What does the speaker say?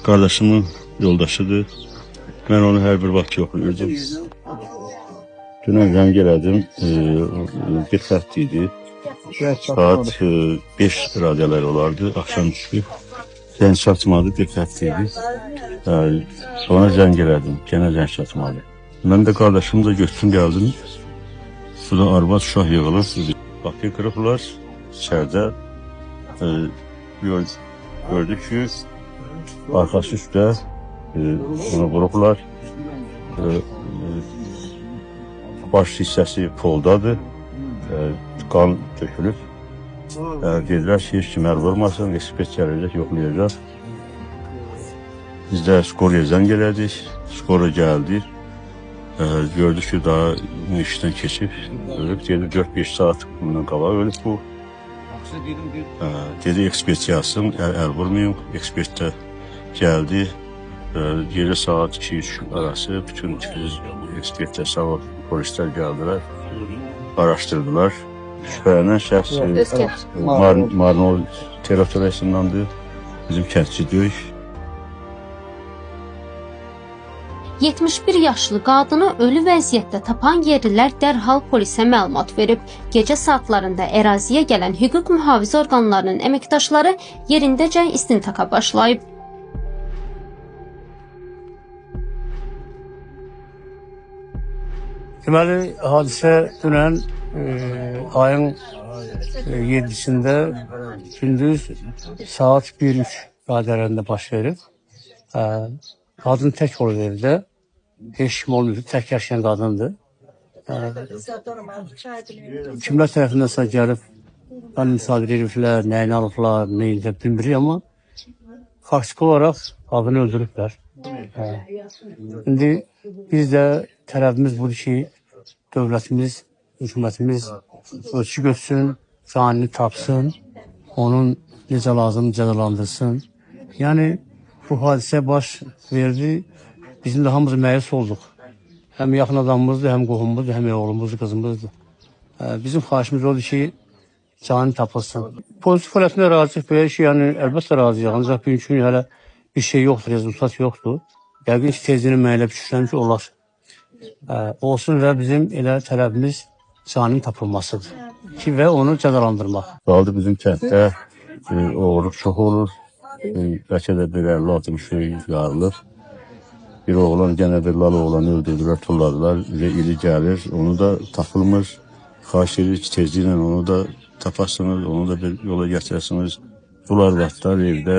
Qardaşımın yoldaşıdır. Mən onu hər bir vaxt yoxlayırdım. Dünən zəng elədim, bir xətt idi. Saat 5 radələr olardı, axşam üstü. Zəng çatmadı, bir xətt idi. Sonra zəng elədim, genə zəng çatmadı. Mən də qardaşımı da götürdüm, gəldim. Suda arvad uşaq yığılır, qapıyı qırıblar, içəridə gördük ki, arxası üstə onu vurublar. Baş hissəsi poldadır, qan tökülüb. Dedilər ki, heç kim əl vurmasın, ekspert gələcək, yoxlayacaq. Biz də Skorya zəng elədik, Skora gəldi. Gördük ki, daha işdən keçib, ölüb. Dedi, 4-5 saat bundan qabaq ölüb bu. Dedi, ekspert yazsın, əl vurmayın. Ekspert də gəldi. Gecə saat 2-3 arası bütün ekspertlər, sağ ol, polislər gəldilər, araşdırdılar. Şübhələnən şəxs Marnol territoriyasındandır, bizim kəndçi deyil. 71 yaşlı qadını ölü vəziyyətdə tapan yerlilər dərhal polisə məlumat verib. Gecə saatlarında əraziyə gələn hüquq mühafizə orqanlarının əməkdaşları yerindəcə istintaqa başlayıb. Deməli, hadisə dünən ayın 7-sində gündüz saat 1-3 radələrində baş verib. Qadın tək olub evdə, heç kim olmayıb, tək yaşayan qadındır. Kimlər tərəfindənsə gəlib, qan müsadirə ediblər, nəyini alıblar, nəyini bilmirik, amma faktiki olaraq qadını öldürüblər. İndi biz də tələbimiz budur ki, dövlətimiz, hökumətimiz ölçü götsün, canini tapsın, onun necə lazım cəzalandırsın. Yəni, bu hadisə baş verdi, bizim də hamımız məyus olduq. Həm yaxın adamımızdır, həm qohumumuzdur, həm oğlumuzdur, qızımızdır. Bizim xahişimiz odur ki, cani tapılsın. Pozitiv hələtində razıyıq, belə ki, yəni əlbəttə razıyıq, ancaq bugünkü gün hələ bir şey yoxdur, rezultat yoxdur. Yəqin ki, tezliyini mən elə düşünürəm ki, olar. Olsun və bizim elə tələbimiz caninin tapılmasıdır ki, və onu cəzalandırmaq. Qaldı bizim kənddə oğurluq çox olur. Bəlkə də bir 50-60 şey yarılır. Bir oğlan, gənə bir lal oğlanı öldürdülər, tulladılar. İli gəlir, onu da tapılmır. Xahiş edirik ki, tezliklə onu da tapasınız, onu da bir yola gətirəsiniz. Dul arvadlar evdə